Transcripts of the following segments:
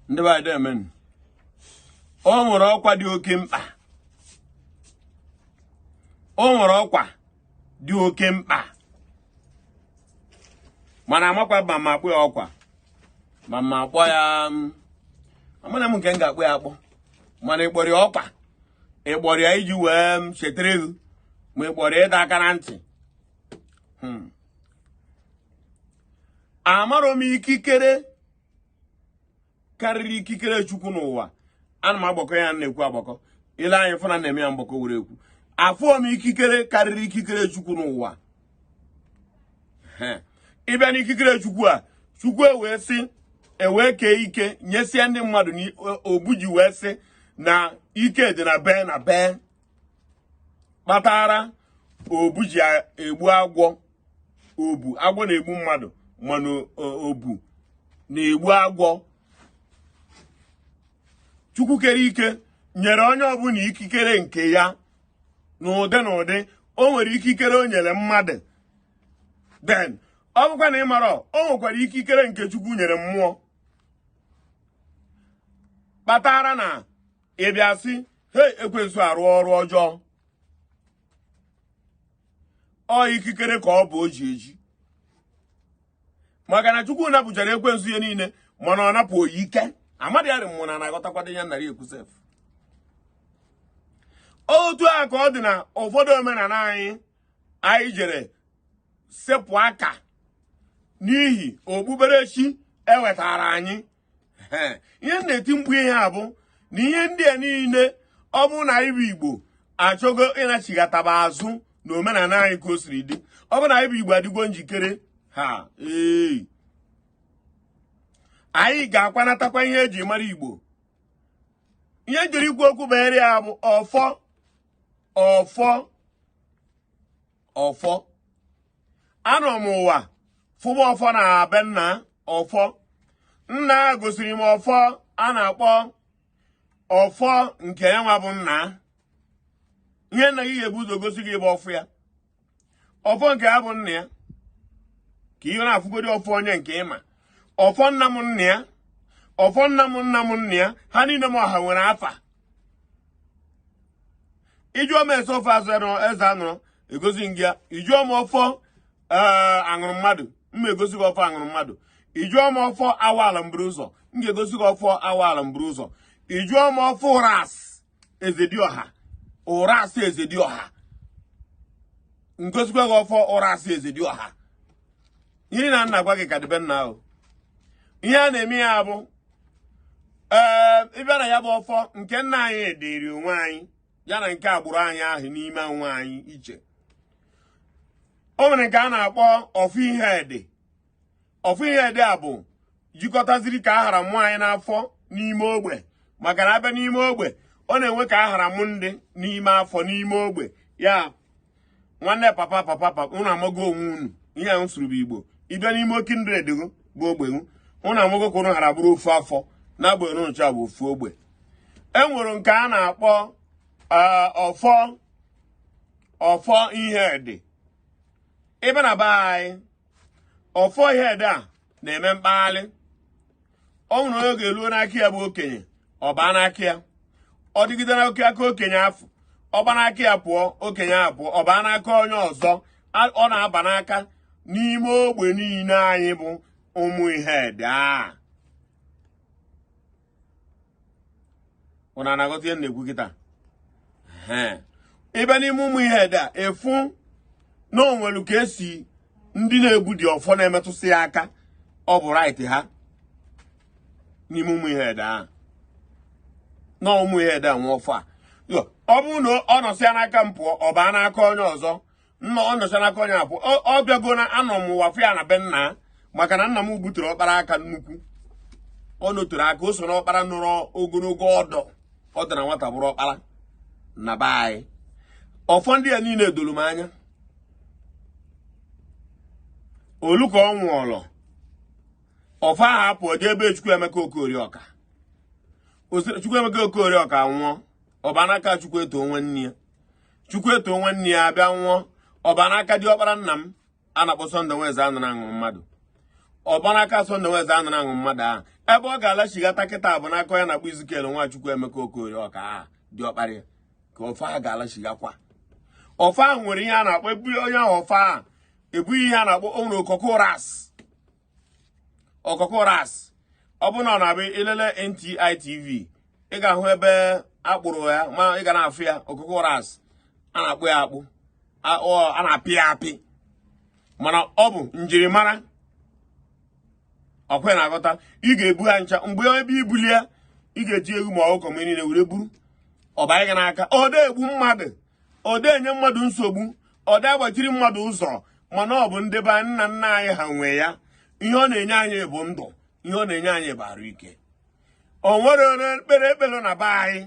Ndị be anyị, deemenụ. O nwere ọkwa dị oke mkpa, o nwere ọkwa dị oke mkpa, mana amakwa ma ma akpọ ya ọkwa, ma ma akpọ ya, amana m nke m ga-akpọ ya akpọ. Mana ịkpọrọ ya ọkwa, ịkpọrọ ya iji wee chetara ego, ma ịkpọrọ ya ịdọ aka na ntị. Amarọ m ikikere karịrị ikikere Chukwu n'ụwa. Ana m agbakọ ya, na-ekwu agbakọ ile anyị fụ na na-eme ya mgbakọ were ekwu. Afụọ m ikikere karịrị ikikere Chukwu n'ụwa. Ịbịa n'ikikere Chukwu a, Chukwu ewee sị ewee kee ike nyesie ndị mmadụ obu ji wee sị na ike dị na bee na bee kpatara obu ji egbu agwọ. Obu agwọ na-egbu mmadụ, mana obu na-egbu agwọ. Chukwu kere ike nyere onye ọbụla ikikere nke ya n'ụdị n'ụdị. O nwere ikikere o nyere mmadụ. Then ọ bụkwa na ị mara, o nwekwara ikikere nke Chukwu nyere mmụọ kpatara na ị bịa sị, "Hei, ekwensu arụ ọrụ ọjọọ." Ọ ikikere ka ọ bụ o ji eji, maka na Chukwu napụchara ekwensu ihe niile, mana ọ napụ oyi ike. Amadị ya mmụọ na na-aghọtakwado ya narị ekwu sef. Otu a ka ọ dị na ụfọdụ omenala anyị anyị jere sepụ aka n'ihi okpukperechi ewetara anyị. Ihe m na-eti mkpu ihe a bụ na ihe ndị a niile, ọ bụrụ na anyị bụ Igbo achọgo ịnachighataba azụ na omenala anyị ka o siri dị, ọ bụrụ na anyị bụ Igbo adịgwo njikere, ha ee, anyị ga-akwanatakwa ihe eji mara Igbo. Ihe m jere ikwu okwu banyere ya bụ ọfọ. Ọfọ, ọfọ. Anọ m ụwa fụba ọfọ na be nna. Ọfọ nna gosiri m ọfọ a na-akpọ ọfọ nke ya nwa bụ nna. Ihe nna gị ga-ebu ụzọ gosi gị bụ ọfọ ya, ọfọ nke ya bụ nna ya, ka ihe na-afụgodi ọfọ onye nke ịma. Ọfọ nna m nna ya, ọfọ nna m nna m nna ya, ha niile m ọha nwere afa. Ịjụọ m ese ofe azụ eze anụrụ, egosi m gị ya. Ịjụọ m ọfọ ee aṅụrụ mmadụ, m egosi gị ọfọ aṅụrụ mmadụ. Ịjụọ m ọfọ awala mburu ụzọ, m ga-egosi gị ọfọ awala mburu ụzọ. Ịjụọ m ọfọ ụras ezedioha, ụras ezedioha, ngosikwa gị ọfọ ụras ezedioha. Ihe na nna gwa gị ka dịbe nna ahụ. Ihe a na-eme ya bụ, ee, ịbịa na ya bụ ọfọ nke nna anyị dịrị onwe anyị, ya na nke agbụrụ anyị ahụ n'ime onwe anyị iche. O nwere nke a na-akpọ ọfọ ihe ede. Ọfọ ihe ede a bụ jikọtaziri ka a hara mmụọ anyị n'afọ n'ime ogbe, maka na abịa n'ime ogbe, ọ na-enwe ka a hara mụ ndị n'ime afọ n'ime ogbe ya. Nwanne papa papa papa unu amago onwe unu. Ihe ahụ sụrụ bụ Igbo. Ịbịa n'ime kindred gị bụ ogbe gị, unu amago ka unu hara bụrụ ofu afọ, na-agbanyeghị unu ncha bụ ofu ogbe. E nwere nke a na-akpọ ọfọ, ọfọ ihe dị ebe na be anyị. Ọfọ ihe dị a na-eme mkpagharị. Ọ nwere onye ga-eluo n'aka ya bụ okenye, ọ baa n'aka ya, ọ dịgide n'oke aka okenye afọ, ọ ba n'aka ya pụọ, okenye ahụ pụọ, ọ baa n'aka onye ọzọ. Ọ na-aba n'aka n'ime ogbe niile anyị bụ ụmụ ihe dị a. Ụna na-aghọta ihe na-ekwu kịta? Ịbịa n'ime ụmụ ihe dị a, efu na onwelu ka esi ndị na-ebu dị ọfọ na-emetụsị ya aka. Ọ bụ right ha n'ime ụmụ ihe dị ahụ na ụmụ ihe dị a nwe ọfọ a. Ọ bụrụ na ọ nọsịa n'aka m pụọ, ọ baa n'aka onye ọzọ. Nna ọ nọsịa n'aka onye apụ, ọ bịago na anọ m ụwa fụ ya na be nna, maka na nna m gbutere ọkpara aka nnukwu. Ọ nọtere aka, o so n'ọkpara nọrọ ogologo ọdọ. Ọ dị na nwata bụrụ ọkpara na be anyị. Ọfọ ndị a niile doro m anya. Olu ka ọ nwụọlọ, ọfọ ahụ apụọ jee ebe Chukwuemeka Okorioka. Chukwuemeka Okorioka nwụọ, ọ baa n'aka Chukwu eto nwanne ya. Chukwu eto nwanne ya abịa nwụọ, ọ baa n'aka diọkpara nna m a na-akpọ Sunday Nweze anụrụ aṅụrụ mmadụ. Ọgbanaka Sunday Nweze anara aṅụ mmadụ ahụ. Ebe ọ ga-alachighata kịta bụ n'aka ya na-akpọ Ezekiel Nwachukwu Emeka Okorie ọka ahụ dị ọkpara ya ka ọfọ ahụ ga-alachighakwa. Ọfọ ahụ nwere ihe a na-akpọ ebu onye ahụ ọfọ ahụ ebughị ihe a na-akpọ o nwere okoko ras ọkọkọ ras. Ọ bụ na ọ na-abịa ilele NTI TV, ị ga-ahụ ebe akpụrụ ya, ma ị ga na-afụ ya okoko ras a na-akpụ ya akpụ, a na-apị ya apị, mana ọ bụ njirimara ọkwe na-aghọta. Ị ga-ebu ha ncha mgbe ebe ibuli ya, ị ga-eji ewu ma ọkụkọ ma niile were buru ọ banye gị n'aka. Ọ da egbu mmadụ, ọ da enye mmadụ nsogbu, ọ da agbachiri mmadụ ụzọ, mana ọ bụ ndị be nna nna anyị ha nwe ya. Ihe ọ na-enye anyị bụ ndụ, ihe ọ na-enye anyị bụ arụ ike. O nwere onye ekpere ekpere na be anyị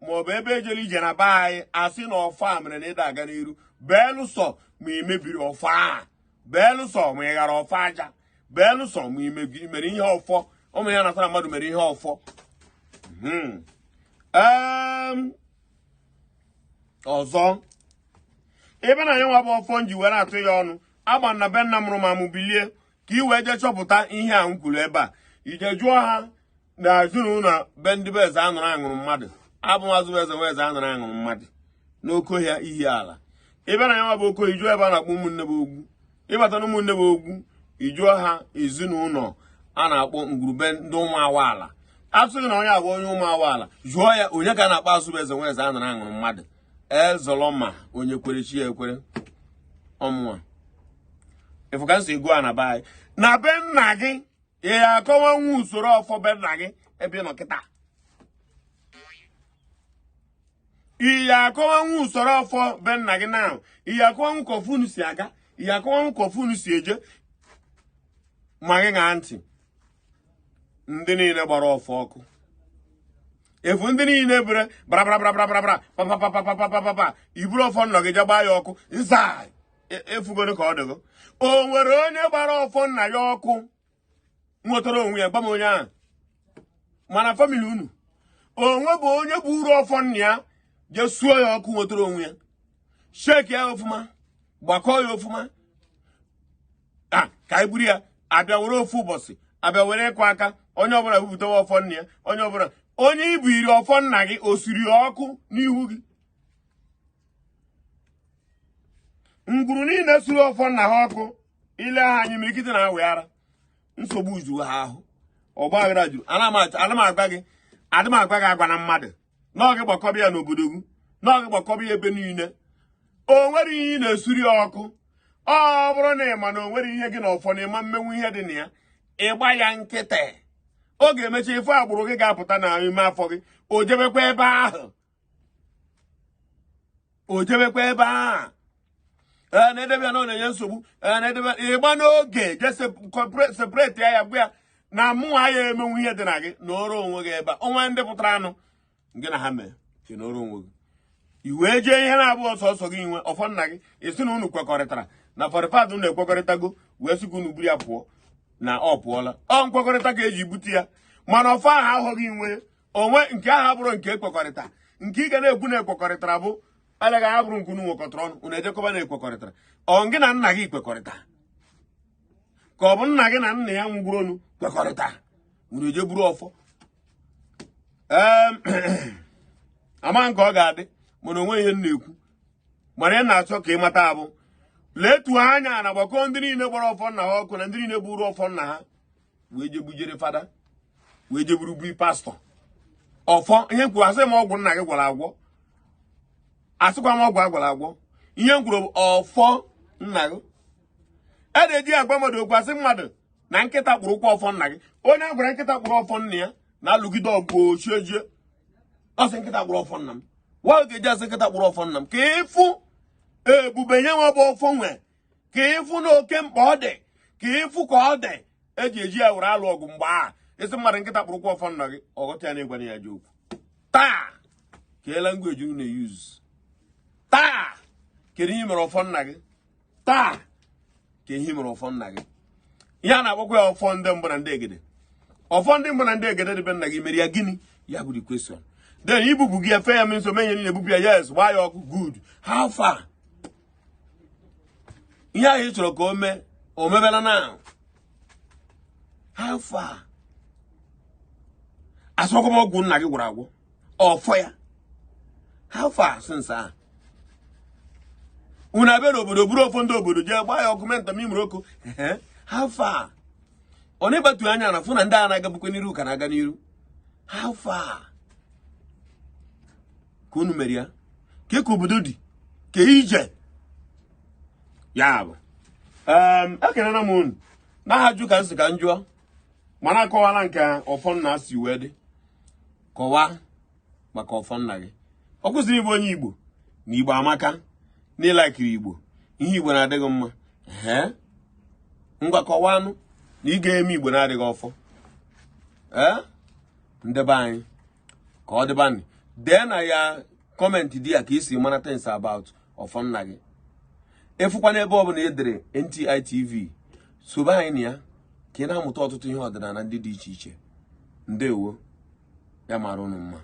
ma ọ bụ ebe ejere ije na be anyị asị na ọfọ a mere na ịda aga n'iru, beelụsọ ma ị mebiri ọfọ a, beelụsọ ma ị ghara ọfọ aja, beelụsọ ma ị mere ihe ọfọ ụmụ ya natara mmadụ mere ihe ọfọ. Ọzọ ebe na anyị nwa bụ ọfọ nji were atụ ya ọnụ agba na be nna mụrụ ma mụ bilie ka ị wee jee chọpụta ihe a m kwuru ebe a. Ije jụọ ha na ezinụlọ be ndị be eze anụrụ aṅụrụ mmadụ abụ mazụ eze nwa eze anụrụ aṅụrụ mmadụ n'oke ọhịa ihi ala. Ebe na ya nwa bụ oke ijụọ ebe a na-akpọ ụmụnne bụ ogwu. Ịbata na ụmụnne bụ ogwu, ijụọ ha ezinụlọ a na-akpọ ngwurube ndị ụmụ awaala. Asụghị na onye abụ onye ụmụ awaala, jụọ ya onye ka a na-akpọ azụ bụ eze nwa eze anụrụ aṅụrụ mmadụ. Ezoloma onye kwere chi ya ekwere ọmụnwa ịfụ ka nsi ego a na be anyị na be nna gị. Ị akọwanwu usoro ọfọ be nna gị ebe ị nọ kịta. Ị akọwanwu usoro ọfọ be nna gị na ị akọwanwu ka ọfọ unu si aga, ị akọwanwu ka ọfọ unu si eje. Ma gị ṅaa ntị, ndị niile gbara ọfọ ọkụ efu, ndị niile bere bara papapapapapapa iburu ọfọ nna gị je gbaa ya ọkụ nza efugoro ka ọ dịgo. O nwere onye gbara ọfọ nna ya ọkụ nwetara onwe ya? Gba m onye ahụ. Mana family unu onwe bụ onye buru ọfọ nna ya jee suo ya ọkụ nwetara onwe ya, shake ya ofuma, gbakọọ ya ofuma, a ka anyị buru ya abịa were ofu ụbọchị abịa were ịkụ aka, onye ọbụla bupụtawa ọfọ nna ya. Onye ọbụla onye ibu iri ọfọ nna gị o siri ọkụ n'ihu gị. Ngwuru niile suru ọfọ nna ha ọkụ, ile ha anyị mirikiti na awị ara, nsogbu juru ha ahụ, ọgba aghara juru. Ana m agwa gị, adị m agwa gị agwa na mmadụ na ọ gị gbakọba ya n'obodo gị, na ọ gị gbakọba ya ebe niile. O nwere ihe ị na-esuri ya ọkụ. Ọ bụrụ na ị ma na o nwere ihe gị na ọfọ na ịma mmenwu ihe dị na ya, ịgba ya nkịtị, ọ ga-emecha ife agbụrụ gị ga-apụta n'ime afọ gị. O jebekwa ebe ahụ, o jebekwa ebe ahụ. Ee, na-edebe ya na ọ na-enye nsogbu. Ee, na-edebe ịgba n'oge je separate ya, gwa ya na mụnwa ya emenwu ihe dị na gị na ọrụ onwe gị ebe a. Onwe ndị pụtara anụ gị na ha mee ka n'ọrụ onwe gị i wee jee ihe na-abụ ọsọsọ gị nwe ọfọ nna gị. Isi na unu kwekọrịtara na fọrịfad unu ekwekọrịtago wee sị ka unu buru ya pụọ na ọ pụọla. Ọ nkwekọrịta ka eji bute ya, mana ọfọ ahụ ahụghị nwe onwe nke ahụ abụrụ nke ekwekọrịta. Nke ị ga na-ekwu na ekwekọrịtara bụ eleghị anya bụrụ nke unu nwekọtara ọnụ, unu ejekọba na ekwekọrịtara. Ọ gị na nna gị kwekọrịta ka ọ bụ nna gị na nna ya nwụgwuru unu kwekọrịta unu eje buru ọfọ. Ama nke ọ ga-adị, mana onwe ihe m na-ekwu, mana ị na-achọ ka ị mata abụ letuo anya na gbakọ ndị niile gbara ọfọ nna ha ọkụ na ndị niile buru ọfọ nna ha wee je bujere fada, wee je buru bu pastọ ọfọ. Ihe m kwuru, asị m ọgwụ nna gị gwara agwọ, asịkwa m ọgwụ agwara agwọ. Ihe m kwuru bụ ọfọ nna gị. A na-eji agwa mmadụ okwu, asị mmadụ na nkịta kpụrụ ụkwụ ọfọ nna gị. Onye a gwara nkịta kpụrụ ọfọ nna ya na-alụgide ọgụ ochiejie, ọ sị nkịta kpụrụ ọfọ nna m. Nwa ga-eji asị nkịta kpụrụ ọfọ nna m ka ịfụ ebube nye nwa bụ ọfọ nwe, ka ịfụ na oke mkpa ọ dị, ka ịfụ ka ọ dị eji eji ya were alụ ọgụ. Mgbe a isi mmadụ nkịta kpụrụkwa ọfọ nna gị, ọghọta ya na ịgwana ya ji okwu taa. Ka language unu na-use taa, kedu ihe mere ọfọ nna gị taa? Ka ihe mere ọfọ nna gị, ihe a na-akpọkwa ya ọfọ ndị mbụ na ndị egede, ọfọ ndị mbụ na ndị egede dị be nna gị mere ya gịnị? Ya bụ the question. Then ibupụ gị efe ya m nso mee ihe niile, ebupụ ya, yes, gbaa ya ọkụ, good. How far? Ihe ahụ ị chọrọ ka o mee, o mebela na How far? Asọkwa m ọgwụ nna gị gwọrọ agwọ ọfọ ya. How far since ahụ? Unu abịa n'obodo buru ọfọ ndị obodo jee gbaa ya ọkụ mee ntam imere oko. How far? Ọ na-ebatu anya na fụ na ndị a na-agabukwe n'iru ka na-aga n'iru. How far? Ka unu mere ya ka obodo dị ka ije ya bụ ekelena m unu n'aha jụ ka m si ka m jụọ, mana akọwala nke ọfọ nna si wee dị. Kọwaa maka ọfọ nna gị. Ọ kwụsịrị ịbụ onye Igbo na Igbo amaka na ịlakiri Igbo, ihe Igbo na-adịghị mma. Ee, ngwa, kọwanụ na ị ga-eme Igbo na-adịghị ọfọ. Ee, ndebe anyị ka ọ dịbanụ. Dee na ya comment dị ya ka isi mara things about ọfọ nna gị. Efukwana ebe ọbụla e dere NTI TV, sobe anyị na ya ka ị na-amụta ọtụtụ ihe ọdịnala ndị dị iche iche. Ndewo, ya mara unu mma.